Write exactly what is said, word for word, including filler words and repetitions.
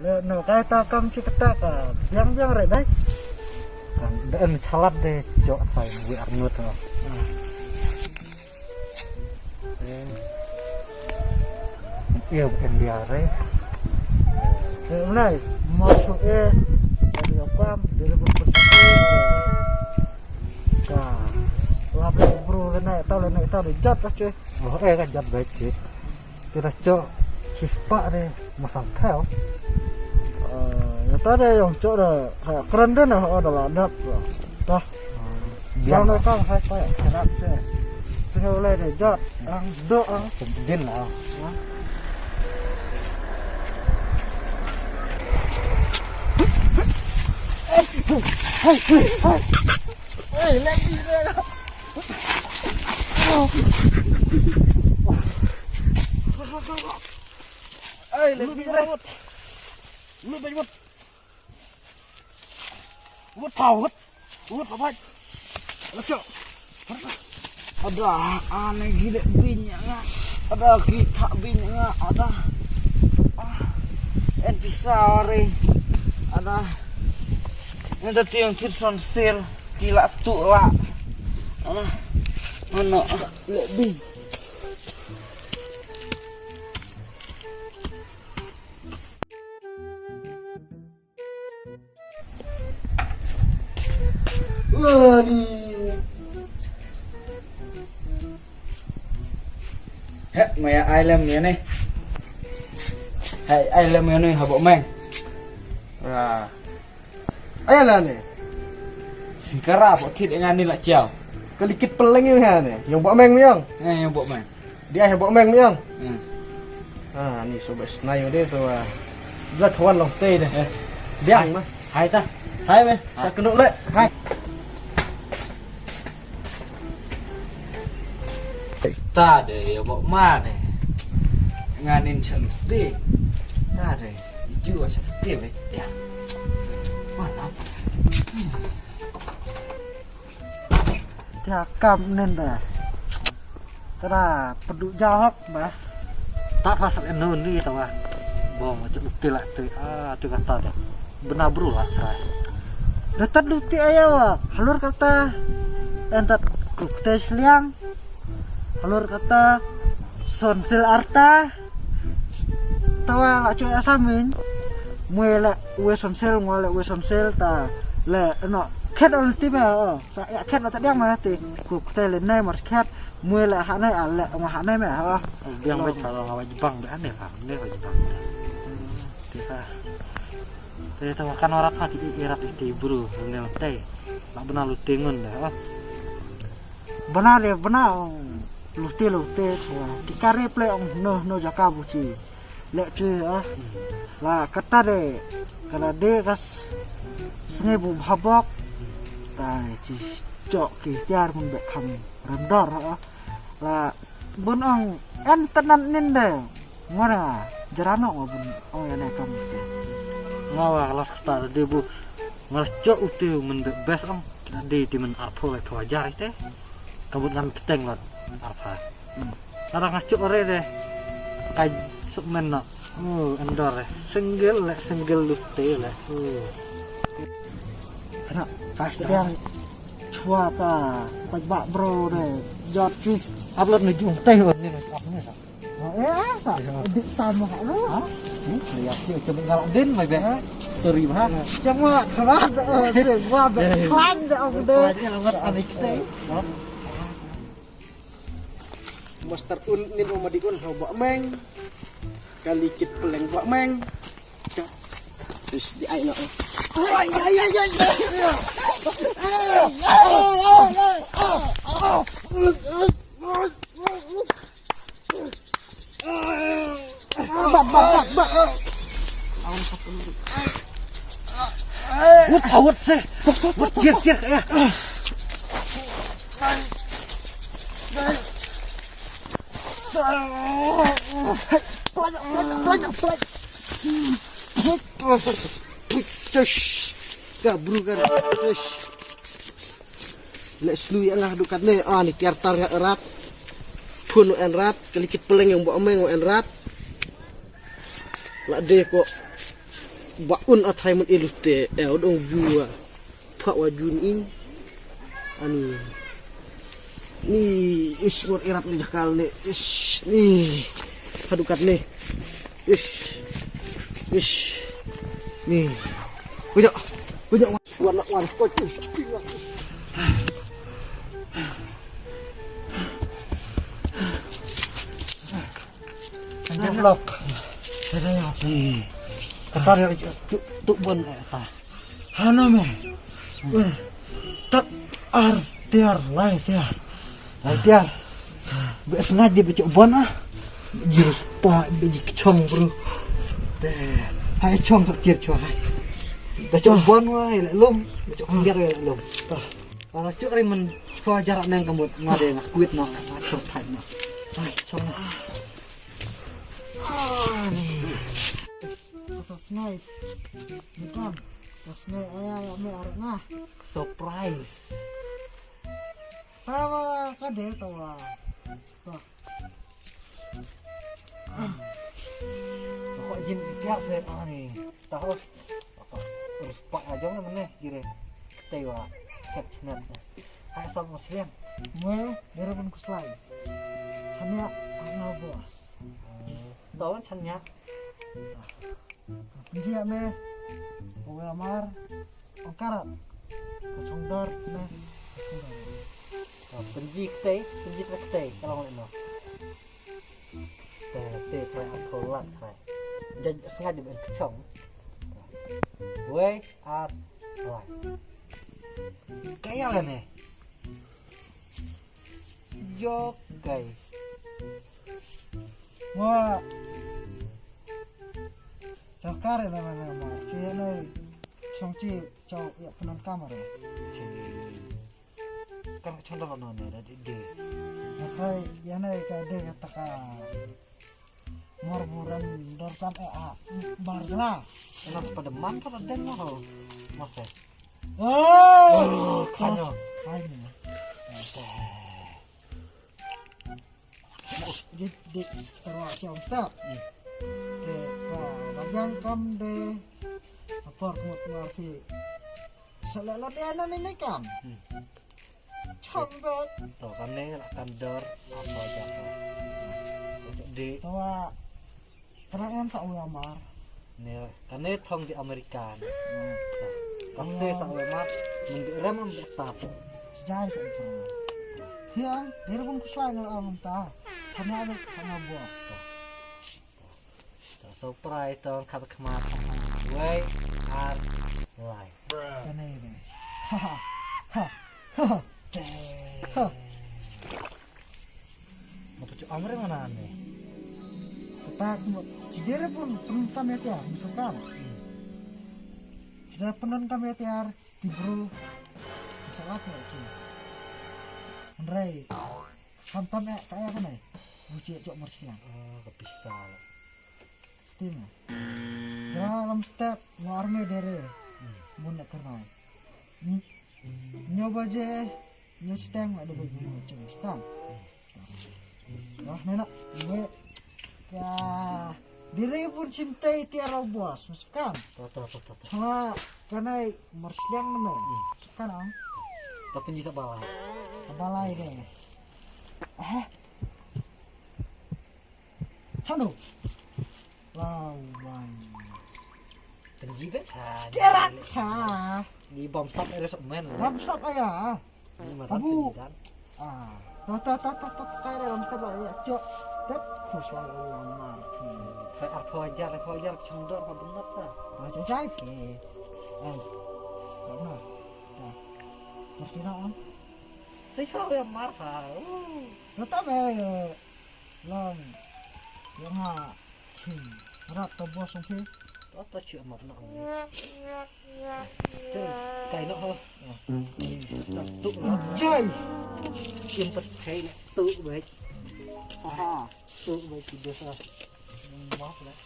No, no, kai ta kam chi kata ka biang biang re dai. Kan da en chalat de jok thai wi arngut no. Ia bukan biare. Eh, nai, mau su eh, dari apa? Dari berpercaya. Ka, lap le bro le nai, tau le nai, tau le jat lah cuy. Oh, eh, kan jat baik cuy. Kita cok sispa deh, masang tel. Eh, ya tadi yang cok dah, kayak keren deh nah, oh, dah ladap lah. Dah. Biang. Soalnya kan hai kayak kena se. Sengaja le deh jat, ang do ang. Din lah. Hey, lagi deh. Hey, lagi deh. Lu banyak. Wut pawut. Wut pawut. Let's go. Ada aneh gila binya nga. Ada kita binya nga. Ada. Ah. En pisau re. Ada. Ada tiang tit son sil. Kila tu la. Ada. Mana? Lebih. Ani. He, maya ai lem ïa ne. Hai, ai lem ïa ne, haba meng. Ah. Ai la ne. Singkara, bo thit ngan ni la chiao. Ka likit peleng ïa ne. Yang bo meng miang. Eh, yang bo meng. Dia he bok meng miang. Hmm. Ah, ni sobat snayo deh tu. Ah. Zat kawan long tei deh. Eh. Biang mah. Hai ta. Hai meh. Sa kenuk le. Hai. Ta deh ya bok ma deh. Nganin sa tei. Ta deh. Iju sa tei be. Ya. Mana? Te kam nen da. Kada pdu jahok ba. Ta pas en no ni ta wa. Bong tu util la tu. Ah, tu kata da. Bena bru la trai. Da tat du ti aya wa. Halor kata. En tat kuk te sliang. Halor kata. Son sil arta. Tawa la chu asamin. Mwe la we son sil, mwe la we son sil ta. Le no. Khet on ti me o. Sa ya khet la ta diang ma ti. Kuk te le nai mar khet. Mwe la ha nai a le ma ha nai me o. Diang me ta la wa jibang be ane ka. Ne wa jibang. Ti ka. Te tawa kan ora pa ki irat ti bru. Ne te. La bena lu tingun de o. Bana de bana, lute lute thwa. Ki kare ple ong no no jaka buchi. Lek chi ah. La kata de, kala de kas sngi bu habok. Tai chi chok ki tiar mun be kham ramdor ah. La bun ong en tanan nin de. Ngora jarano ngo bun ong ane kam te. Ngawa las kata de bu. Ngar chok ute men de bes ong. Kina de ti men arpho le thwa jar ite. Kabut ngan peteng lot arpha. Ada ngachuk ore de. Kai suk men no. Oh, endor eh. Single le, single lute le. Oh. Ana, pas yang chua ta, pas bak bro de. Jot cui. Upload ni jung teh on ni, up ni sa. Eh, sa. Dik sama lo. Ha? Ni, lihat sih, coba ngalak din, mai be. Story bah. Cuma kelas, eh, semua be. Kelas je om de. Kelas je lama anik teh. Master un nin um adi un ha ba meng. Kali kit peleng ba meng. Is di ai no. Ai ai ai ai. Bat bat bat bat. Wut awut se. Wut jir jir ya. Pelajak pelajak pelajak pelajak. Tush. Ka bru ka. Tush. Lek slu ïa nga haduh katne, ah, ni tiar tar nga erat. Phun u en rat, ka likit peleng ïa u ba meng u en rat. La de ko. Ba un a thai mun ilu te, eh, un ong ju, ah, pha wa jun in. Ani. Ni, is, ngot irat ni jakal ni. Is, ni. Hadukat ni. Is. Is. Ni. Kunyok. Kunyok. Wan, wan, wan. Blok. Ada ya. Kata dia tu, tu bon, eh, ta. Hano me. Tat ar tiar lai tiar. Lai tiar. Be sngat di bechok bon ah. Jir pa be ji kchong bro. Te. Hai chong tak tiar chong hai. Bechok bon wa le lum. Bechok tiar le lum. Ta. Ala chuk ri men ko jarak neng kambut ngade ngak kuit no ngak chok thai no. Ai chok no. Ah, ni. Kata sngai. Ni kan. Kata sngai aya ya me arak ngah. Surprise. Tawa kade tawa. Tuh. Pokok jin ikhtiar saya tang ni. Tahu. Apa? Terus pak aja mana mana kira. Tewa. Siap senat. Hai asal muslim. Mwe, dere pun kuslai. Chanya, ano bos. Dawan chanya. Penji ya me. Pokok amar. Ong karat. Kachong dor me. Kachong dor. Penji ketei, penji ketei kalau ngene. Te te trai a tholat trai. Jaj sengaja ben kachong. Wei ar trai. Kaya lah ne. Jokai. Wa. Chakar na na ma. Chi na chong chi chong ya penan kamar. Kan ka chondor no ne da de. Nakai ya na ka de ka taka. Mor buran dor tam eh ah. Barjla. Ena pada man pada den no. Masa. Oh, kano. Kano. Di di terwa siang tak. Ke ka dagang kam de. Apor kemut ngarfi. Sala la de anan ini kam. Chong bet. To kan ne la kan dor apa aja to. Di tawa terang sa uya mar. Ne kan ne thong di Amerika ne. Pasti sa uya mar. Mungkin rem am betap. Sejai sa itu. Yang dia pun kuslai ngal am ta. Tanya be tanya buah. Surprise tong khat khmat. Wei ar lai. Kane ne. Ha ha. Ha ha. Ha. Mo tu amre mana ne. Ketak mo cidere pun pun kami tiar misalkan. Cidere pun kami tiar. Ti bru. Salah pula cik. Hynrei. Khamtam eh ka ïa kane. Bu cik cok marsiang. Ah, ka pisa. Tim. Dra lam step ngo army dere. Mun nak kernai. Nyo baje nyo steng nak debut nyo cok stam. Wah, nena, nge, ka, diri pun cintai tiara bos, masukkan. To, to, to, to, to. Sama kanai marsliang nama, masukkan ang. Tapi ni sabalai. Sabalai deh. Eh. Hanu. Lawan. Tenji bet. Kerak ha. Di bom sap ada sok men. Bom sap aya. Abu. Ah, ta ta ta ta ta kai dalam step lah ya. Cok. Tet. Kus lah ulang mar. Kai arpho ajar, arpho ajar cendor apa benar ta? Ah, cok cai. Eh. Mana? Ta. Pasti nak am. Siswa yang mar ha. Tetap eh. Long. Yang ha. Rat to bos ong phi. To to chi ma na ong. Kai no ho. Tu jai. Kim pat kai no tu bai. Aha. Tu bai ki dosa. Maaf lah.